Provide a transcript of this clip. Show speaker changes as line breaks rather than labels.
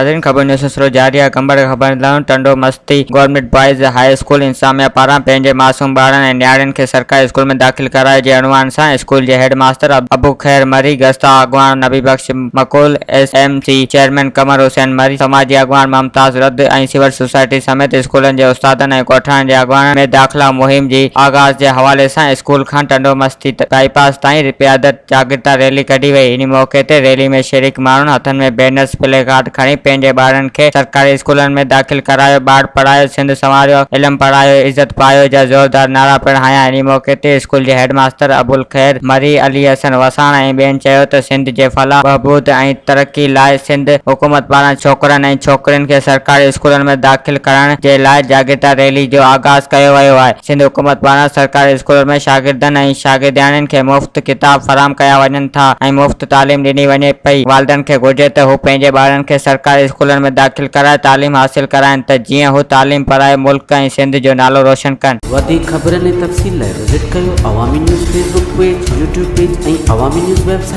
ناظرين خبرن جو سلسلو جاري آهي Gambat خبردارن Tando Masti government boys high school انتظاميا پاران پنهنجي معصوم ٻارن ۽ نياڻين کي سرڪاري اسڪول ۾ داخل ڪرائي جي عنوان سان اسڪول جي هيڊ ماستر ابوخير مري، گستا اڳواڻ Nabi Bakhsh Makol, S M C chairman Qamar Hussain Marri, سماجي اڳواڻ ممتاز رد ۽ سول سوسائٽي سميت اسڪولن جي استادن ۽ ڳوٺاڻن جي اڳواڻن ۾ داخلا مهم جي آغاز جي حوالي سان اسڪول کان ٽنڊو مستي بائي پاس تائين پيادل جاڳرتا ريلي ڪڍي وئي. ان موقعي تي ريلي ۾ شريڪ ماڻهن هٿن ۾ بينرز، پلي ڪارڊ کڻي پنهنجي ٻارڙن کي سرڪاري اسڪولن ۾ داخل ڪرايو، ٻار پڙهايو، سنڌ سنواريو، علم پڙهايو، عزت پايو جا زوردار نعرا پڻ هنيا. ان موقعي تي اسڪول جي هيڊ ماستر ابوالخير مري، علي حسن وساڻ ۽ ٻين چيو ته سنڌ جي فلاح، بهبود ۽ ترقي لاء سنڌ حڪومت پاران ڇوڪرن ۽ ڇوڪرين کي سرڪاري اسڪولن ۾ داخل ڪرائڻ جي لاء جاڳرتا ريلي جو آغاز ڪيو ويو آهي. سنڌ حڪومت پاران سرڪاري اسڪولن ۾ شاگردن ۽ شاگردياڻين کي مفت ڪتاب فراهم ڪيا وڃن ٿا ۽ مفت تعليم ڏني وڃي پئي، والدين کي گهرجي ته هو پنهنجي ٻارن کي سرڪاري اسڪولن ۾ داخل ڪرائي تعليم حاصل ڪرائين ته جيئن هو تعليم پرائي ملڪ ۽ سنڌ جو نالو روشن ڪن.
وڌيڪ خبرن ۽ تفصيل لاء وزٽ ڪيو Awami news Facebook page, YouTube page ۽ Awami news website.